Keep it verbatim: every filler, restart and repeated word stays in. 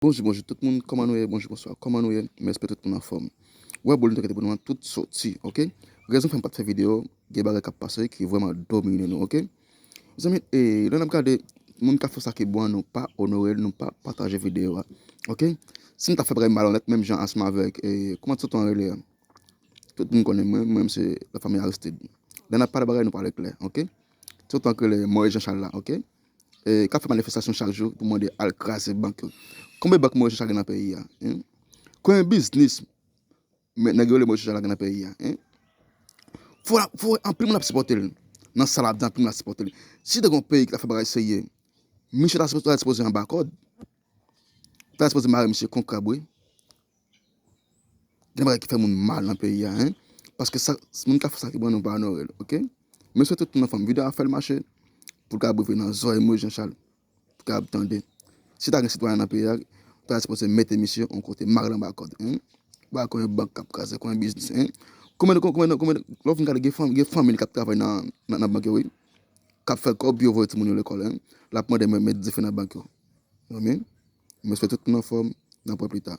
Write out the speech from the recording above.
Bonjou, bonjou tout moun, kòman nou ye? Bonjou, bonswa, kòman nou ye? M espere tout moun anfòm. Wè, bò li te kite pou nou an, tout soti, oke? Rezon fè m pa t fè videyo, gen bagay k ap pase ki vrèman domine nou, oke? Mezanmi, e, lè n ap gade, moun k ap fè sa ki bon an, nou pa onore l, nou pa pataje videyo a, oke? Si m ta fè bagay malonèt, menm jan ansanm avèk, e, kòman ti tonton an rele a? Tout moun konnen mwen, mwen se la fanmi Aristide. Lè n ap pale bagay, nou pale klè, oke? Ti tonton an k rele Moïse Jean Charles la, oke? E, k ap fè manifestasyon chak jou pou mande al kraze bank yo. Konbyen bank Moïse Jean Charles gen nan peyi a? Hein? Konbyen biznis men nèg yo rele Moïse Jean Charles la gen nan peyi a? Hein? Fò, fò anpil moun ap sipòte l. Nan sa l ap di, anpil moun ap sipòte l. Si te gen yon peyi ki ta fè bagay serye, misye ta sipoze, ta sipoze anba kòd. Ta sipoze mare misye kon krab, wi. Gen bagay ki fè moun mal nan peyi a, hein? Paske sa, moun ka fè sa ki bon, nou pa onore l, oke? Men sou tout moun anfòm, videyo a fè l mache pou l ka rive nan zòrèy Moïse Jean Charles, pou l ka tande. Si ta gen sitwayen nan peyi a, ta sipoze mete misye yon kote, mare l anba kòd, hein? Ba konyen bank k ap kraze, konyen biznis, hein? Konbyen, konbyen, konbyen, lè w fin gade, gen fanm, gen fanmi k ap travay nan, nan, nan bank yo, wi. K ap fè kòb pou yo voye timoun yo lekòl, hein? L ap mande mwen met dife nan bank yo. Zanmi, mwen swete tout moun anfòm, n ap wè pita.